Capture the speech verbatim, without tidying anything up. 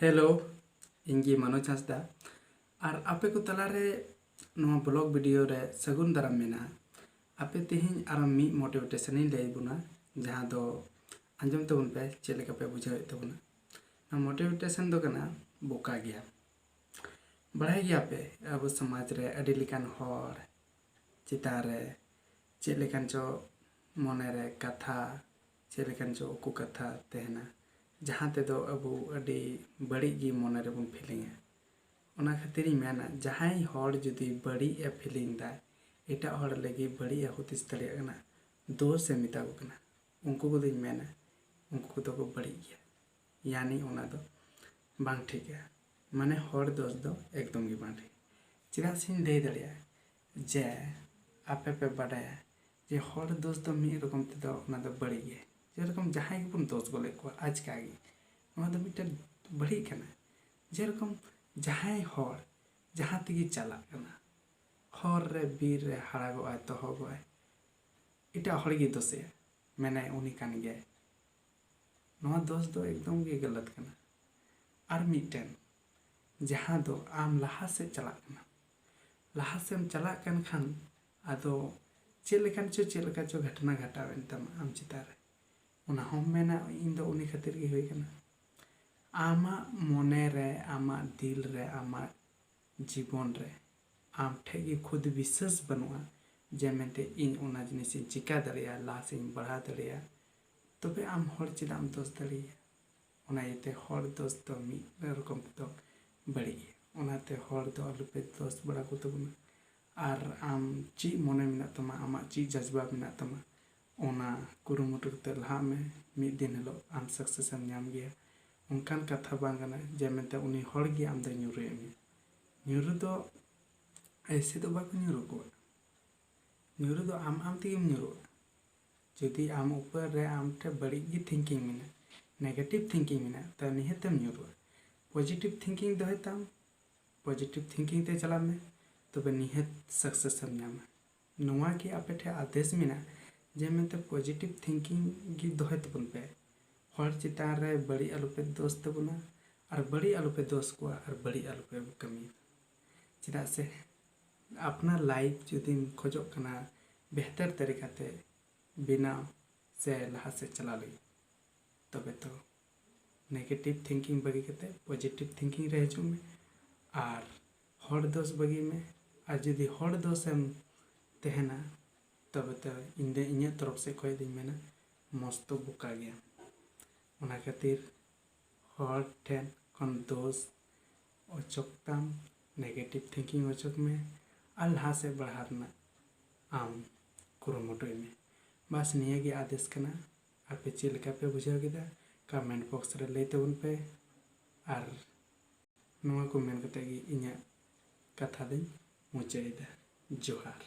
Hello, ᱤᱧ ᱜᱮ ᱢᱟᱱᱳᱡᱽ ᱦᱟᱸᱥᱫᱟ᱾ ᱟᱨ ᱟᱯᱮ ᱠᱚ ᱛᱟᱞᱟᱨᱮ ᱱᱚᱣᱟ ᱵᱞᱚᱜ ᱵᱷᱤᱰᱤᱭᱳ ᱨᱮ ᱥᱟᱹᱜᱩᱱ ᱫᱟᱨᱟᱢ ᱢᱮᱱᱟᱜᱼᱟ᱾ ᱟᱯᱮ ᱛᱮᱦᱮᱧ ᱟᱨᱚ ᱢᱤᱫ ᱢᱳᱴᱤᱵᱷᱮᱴᱮᱥᱚᱱ ᱤᱧ ᱞᱟᱹᱭ ᱟᱵᱚᱱᱟ, ᱡᱟᱦᱟᱸ ᱫᱚ ᱟᱸᱡᱚᱢ ᱛᱟᱵᱚᱱ ᱯᱮ, ᱪᱮᱫ ᱞᱮᱠᱟ ᱯᱮ ᱵᱩᱡᱷᱟᱹᱣᱮᱫ ᱛᱟᱵᱚᱱᱟ᱾ ᱱᱚᱣᱟ ᱢᱳᱴᱤᱵᱷᱮᱴᱮᱥᱚᱱ ᱫᱚ ᱠᱟᱱᱟ ᱵᱚᱠᱟ ᱜᱮᱭᱟ᱾ ᱵᱟᱲᱟᱭ ᱜᱮᱭᱟ ᱯᱮ, ᱟᱵᱚ ᱥᱚᱢᱟᱡᱽ ᱨᱮ ᱟᱹᱰᱤ ᱞᱮᱠᱟᱱ ᱦᱚᱲ ᱪᱮᱛᱟᱱ ᱨᱮ ᱪᱮᱫ ᱞᱮᱠᱟᱱ ᱪᱚ ᱢᱚᱱᱮ ᱨᱮ ᱠᱟᱛᱷᱟ, ᱪᱮᱫ ᱞᱮᱠᱟᱱ ᱪᱚ ᱩᱠᱩ ᱠᱟᱛᱷᱟ ᱛᱟᱦᱮᱱᱟ, ᱡᱟᱦᱟᱸ ᱛᱮᱫᱚ ᱟᱵᱚ ᱟᱹᱰᱤ ᱵᱟᱹᱲᱤᱡ ᱜᱮ ᱢᱚᱱᱮ ᱨᱮᱵᱚᱱ ᱯᱷᱤᱞᱤᱝᱟ᱾ ᱚᱱᱟ ᱠᱷᱟᱹᱛᱤᱨᱤᱧ ᱢᱮᱱᱟ, ᱡᱟᱦᱟᱸᱭ ᱦᱚᱲ ᱡᱩᱫᱤ ᱵᱟᱹᱲᱤᱡ ᱮ ᱯᱷᱤᱞᱤᱝ ᱫᱟ, ᱮᱴᱟᱜ ᱦᱚᱲ ᱞᱟᱹᱜᱤᱫ ᱵᱟᱹᱲᱤᱡ ᱮ ᱦᱩᱫᱤᱥ ᱫᱟᱲᱮᱭᱟᱜ ᱠᱟᱱᱟ, ᱫᱳᱥ ᱮ ᱢᱮᱛᱟ ᱠᱚ ᱠᱟᱱᱟ, ᱩᱱᱠᱩ ᱠᱚᱫᱚᱧ ᱢᱮᱱᱟ, ᱩᱱᱠᱩ ᱠᱚᱫᱚ ᱠᱚ ᱵᱟᱹᱲᱤᱡ ᱜᱮᱭᱟ᱾ ᱭᱟᱱᱤ ᱚᱱᱟ ᱫᱚ ᱵᱟᱝ ᱴᱷᱤᱠᱟ᱾ ᱢᱟᱱᱮ ᱦᱚᱲ ᱫᱳᱥ ᱫᱚ ᱮᱠᱫᱚᱢ ᱜᱮ ᱵᱟᱝ ᱴᱷᱤᱠᱟ᱾ ᱪᱮᱫᱟᱜ ᱥᱮᱧ ᱞᱟᱹᱭ ᱫᱟᱲᱮᱭᱟᱜᱼᱟ ᱡᱮ ᱟᱯᱮ ᱯᱮ ᱵᱟᱰᱟᱭᱟ ᱡᱮ ᱦᱚᱲ ᱫᱳᱥ ᱫᱚ ᱢᱤᱫ ᱨᱚᱠᱚᱢ ᱛᱮᱫᱚ ᱚᱱᱟ ᱫᱚ ᱵᱟᱹᱲᱤᱡ ᱜᱮ᱾ ᱡᱮᱨᱚᱠᱚᱢ ᱡᱟᱦᱟᱸᱭ ᱜᱮᱵᱚᱱ ᱫᱳᱥ ᱜᱚᱫᱮᱫ ᱠᱚᱣᱟ ᱟᱪᱠᱟ ᱜᱮ, ᱱᱚᱣᱟ ᱫᱚ ᱢᱤᱫᱴᱮᱱ ᱵᱟᱹᱲᱤᱡ ᱠᱟᱱᱟ᱾ ᱡᱮᱨᱚᱠᱚᱢ ᱡᱟᱦᱟᱸᱭ ᱦᱚᱲ ᱡᱟᱦᱟᱸ ᱛᱮᱜᱮ ᱪᱟᱞᱟᱜ ᱠᱟᱱᱟ, ᱦᱚᱨ ᱨᱮ ᱵᱤᱨ ᱨᱮ ᱦᱟᱲᱟᱜᱚᱜᱼᱟᱭ, ᱛᱚᱦᱚᱵᱚᱜᱼᱟᱭ, ᱮᱴᱟᱜ ᱦᱚᱲ ᱜᱮ ᱫᱳᱥᱮᱭᱟ, ᱢᱮᱱᱟᱭ ᱩᱱᱤ ᱠᱟᱱ ᱜᱮᱭᱟᱭ᱾ ᱱᱚᱣᱟ ᱫᱳᱥ ᱫᱚ ᱮᱠᱫᱚᱢ ᱜᱮ ᱜᱟᱞᱟᱛ ᱠᱟᱱᱟ᱾ ᱟᱨ ᱢᱤᱫᱴᱮᱱ, ᱡᱟᱦᱟᱸ ᱫᱚ ᱟᱢ ᱞᱟᱦᱟ ᱥᱮᱫ ᱪᱟᱞᱟᱜ ᱠᱟᱱᱟ, ᱞᱟᱦᱟ ᱥᱮᱫ ᱮᱢ ᱪᱟᱞᱟᱜ ᱠᱟᱱ ᱠᱷᱟᱱ ᱟᱫᱚ ᱪᱮᱫ ᱞᱮᱠᱟᱱ ᱪᱚ ᱪᱮᱫ ᱞᱮᱠᱟ ᱪᱚ ᱜᱷᱚᱴᱚᱱᱟ ᱜᱷᱟᱴᱟᱣ ᱮᱱ ᱛᱟᱢᱟ ᱟᱢ ᱪᱮᱛᱟᱱ ᱨᱮ, ᱚᱱᱟ ᱦᱚᱸᱢ ᱢᱮᱱᱟ ᱤᱧ ᱫᱚ ᱩᱱᱤ ᱠᱷᱟᱹᱛᱤᱨ ᱜᱮ ᱦᱩᱭ ᱠᱟᱱᱟ᱾ ᱟᱢᱟᱜ ᱢᱚᱱᱮ ᱨᱮ, ᱟᱢᱟᱜ ᱫᱤᱞ ᱨᱮ, ᱟᱢᱟᱜ ᱡᱤᱵᱚᱱ ᱨᱮ ᱟᱢ ᱴᱷᱮᱡ ᱜᱮ ᱠᱷᱩᱫ ᱵᱤᱥᱥᱟᱹᱥ ᱵᱟᱹᱱᱩᱜᱼᱟ ᱡᱮ ᱢᱮᱱᱛᱮ ᱤᱧ ᱚᱱᱟ ᱡᱤᱱᱤᱥ ᱤᱧ ᱪᱤᱠᱟ ᱫᱟᱲᱮᱭᱟᱜᱼᱟ, ᱞᱟᱦᱟ ᱥᱮᱫ ᱤᱧ ᱵᱟᱲᱦᱟᱣ ᱫᱟᱲᱮᱭᱟᱜᱼᱟ᱾ ᱛᱚᱵᱮ ᱟᱢ ᱦᱚᱲ ᱪᱮᱫᱟᱜ ᱮᱢ ᱫᱳᱥ ᱫᱟᱲᱮᱭᱟᱭᱟ? ᱚᱱᱟ ᱤᱭᱟᱹᱛᱮ ᱦᱚᱲ ᱫᱳᱥ ᱫᱚ ᱢᱤᱫ ᱨᱚᱠᱚᱢ ᱛᱮᱫᱚ ᱵᱟᱹᱲᱤᱡ ᱜᱮᱭᱟ᱾ ᱚᱱᱟᱛᱮ ᱦᱚᱲ ᱫᱚ ᱟᱞᱚᱯᱮ ᱫᱳᱥ ᱵᱟᱲᱟ ᱠᱚ ᱛᱟᱵᱚᱱᱟ᱾ ᱟᱨ ᱟᱢ ᱪᱮᱫ ᱢᱚᱱᱮ ᱢᱮᱱᱟᱜ ᱛᱟᱢᱟ, ᱟᱢᱟᱜ ᱪᱮᱫ ᱡᱟᱡᱽᱵᱟ ᱢᱮᱱᱟᱜ ᱛᱟᱢᱟ, ᱚᱱᱟ ᱠᱩᱨᱩᱢᱩᱴᱩ ᱠᱟᱛᱮ ᱞᱟᱦᱟᱜ ᱢᱮ᱾ ᱢᱤᱫ ᱫᱤᱱ ᱦᱤᱞᱳᱜ ᱟᱢ ᱥᱟᱠᱥᱮᱥ ᱮᱢ ᱧᱟᱢ ᱜᱮᱭᱟ᱾ ᱚᱱᱠᱟᱱ ᱠᱟᱛᱷᱟ ᱵᱟᱝ ᱠᱟᱱᱟ ᱡᱮ ᱢᱮᱱᱛᱮ ᱩᱱᱤ ᱦᱚᱲ ᱜᱮ ᱟᱢ ᱫᱚᱭ ᱧᱩᱨᱩᱭᱮᱫ ᱢᱮᱭᱟ᱾ ᱧᱩᱨᱩ ᱫᱚ ᱮᱭᱥᱮ ᱫᱚ ᱵᱟᱠᱚ ᱧᱩᱨᱩ ᱠᱚᱣᱟ᱾ ᱧᱩᱨᱩ ᱫᱚ ᱟᱢ ᱟᱢ ᱛᱮᱜᱮᱢ ᱧᱩᱨᱩᱜᱼᱟ᱾ ᱡᱩᱫᱤ ᱟᱢ ᱩᱯᱚᱨ ᱨᱮ ᱟᱢ ᱴᱷᱮᱱ ᱵᱟᱹᱲᱤᱡ ᱜᱮ ᱛᱷᱤᱝᱠᱤᱝ ᱢᱮᱱᱟᱜᱼᱟ, ᱱᱮᱜᱮᱴᱤᱵᱷ ᱛᱷᱤᱝᱠᱤᱝ ᱢᱮᱱᱟᱜᱼᱟ, ᱛᱚ ᱱᱤᱦᱟᱹᱛᱮᱢ ᱧᱩᱨᱩᱜᱼᱟ᱾ ᱯᱚᱡᱤᱴᱤᱵᱷ ᱛᱷᱤᱝᱠᱤᱝ ᱫᱚᱦᱚᱭ ᱛᱟᱢ, ᱯᱚᱡᱤᱴᱤᱵᱷ ᱛᱷᱤᱝᱠᱤᱝ ᱛᱮ ᱪᱟᱞᱟᱜ ᱢᱮ, ᱛᱚᱵᱮ ᱱᱤᱦᱟᱹᱛ ᱥᱟᱠᱥᱮᱥ ᱮᱢ ᱧᱟᱢᱟ᱾ ᱱᱚᱣᱟ ᱜᱮ ᱟᱯᱮ ᱴᱷᱮᱱ ᱟᱫᱮᱥ ᱢᱮᱱᱟᱜᱼᱟ ᱡᱮ ᱢᱮᱱᱛᱮ ᱯᱚᱡᱤᱴᱤᱵᱷ ᱛᱷᱤᱝᱠᱤᱝ ᱜᱮ ᱫᱚᱦᱚᱭ ᱛᱟᱵᱚᱱ ᱯᱮ᱾ ᱦᱚᱲ ᱪᱮᱛᱟᱱ ᱨᱮ ᱵᱟᱹᱲᱤᱡ ᱟᱞᱚᱯᱮ ᱫᱳᱥ ᱛᱟᱵᱚᱱᱟ᱾ ᱟᱨ ᱵᱟᱹᱲᱤᱡ ᱟᱞᱚᱯᱮ ᱫᱳᱥ ᱠᱚᱣᱟ ᱟᱨ ᱵᱟᱹᱲᱤᱡ ᱟᱞᱚᱯᱮ ᱠᱟᱹᱢᱤᱭᱟ᱾ ᱪᱮᱫᱟᱜ ᱥᱮ ᱟᱯᱱᱟᱨ ᱞᱟᱭᱤᱯᱷ ᱡᱩᱫᱤᱢ ᱠᱷᱚᱡᱚᱜ ᱠᱟᱱᱟ ᱵᱮᱦᱛᱟᱨ ᱛᱟᱹᱨᱤᱠᱟᱛᱮ ᱵᱮᱱᱟᱣ ᱥᱮ ᱞᱟᱦᱟ ᱥᱮᱫ ᱪᱟᱞᱟᱣ ᱞᱟᱹᱜᱤᱫ, ᱛᱚᱵᱮ ᱛᱚ ᱱᱮᱜᱮᱴᱤᱵᱷ ᱛᱷᱤᱝᱠᱤᱝ ᱵᱟᱹᱜᱤ ᱠᱟᱛᱮ ᱯᱚᱡᱮᱴᱤᱵᱷ ᱛᱷᱤᱝᱠᱤᱝ ᱨᱮ ᱦᱤᱡᱩᱜ ᱢᱮ ᱟᱨ ᱦᱚᱲ ᱫᱳᱥ ᱵᱟᱹᱜᱤ ᱢᱮ᱾ ᱟᱨ ᱡᱩᱫᱤ ᱦᱚᱲ ᱫᱳᱥᱮᱢ ᱛᱟᱦᱮᱱᱟ, ᱛᱚᱵᱮ ᱛᱚ ᱤᱧ ᱫᱚ ᱤᱧᱟᱹᱜ ᱛᱚᱨᱚᱯ ᱥᱮᱫ ᱠᱷᱚᱱ ᱫᱚᱧ ᱢᱮᱱᱟ ᱢᱚᱥᱛᱚ ᱵᱚᱠᱟ ᱜᱮᱭᱟ᱾ ᱚᱱᱟ ᱠᱷᱟᱹᱛᱤᱨ ᱦᱚᱲ ᱴᱷᱮᱱ ᱠᱷᱚᱱ ᱫᱳᱥ ᱚᱪᱚᱜ ᱛᱟᱢ, ᱱᱮᱜᱮᱴᱤᱵᱷ ᱛᱷᱤᱝᱠᱤᱝ ᱚᱪᱚᱜ ᱢᱮ ᱟᱨ ᱞᱟᱦᱟ ᱥᱮᱫ ᱵᱟᱲᱦᱟᱣ ᱨᱮᱱᱟᱜ ᱟᱢ ᱠᱩᱨᱩᱢᱩᱴᱩᱭ ᱢᱮ᱾ ᱵᱟᱥ ᱱᱤᱭᱟᱹ ᱜᱮ ᱟᱫᱮᱥ ᱠᱟᱱᱟ᱾ ᱟᱯᱮ ᱪᱮᱫ ᱞᱮᱠᱟ ᱯᱮ ᱵᱩᱡᱷᱟᱹᱣ ᱠᱮᱫᱟ, ᱠᱚᱢᱮᱱᱴ ᱵᱚᱠᱥ ᱨᱮ ᱞᱟᱹᱭ ᱛᱟᱵᱚᱱ ᱯᱮ᱾ ᱟᱨ ᱱᱚᱣᱟ ᱠᱚ ᱢᱮᱱ ᱠᱟᱛᱮ ᱜᱮ ᱤᱧᱟᱹᱜ ᱠᱟᱛᱷᱟ ᱫᱚᱧ ᱢᱩᱪᱟᱹᱫ ᱮᱫᱟ᱾ ᱡᱚᱦᱟᱨ᱾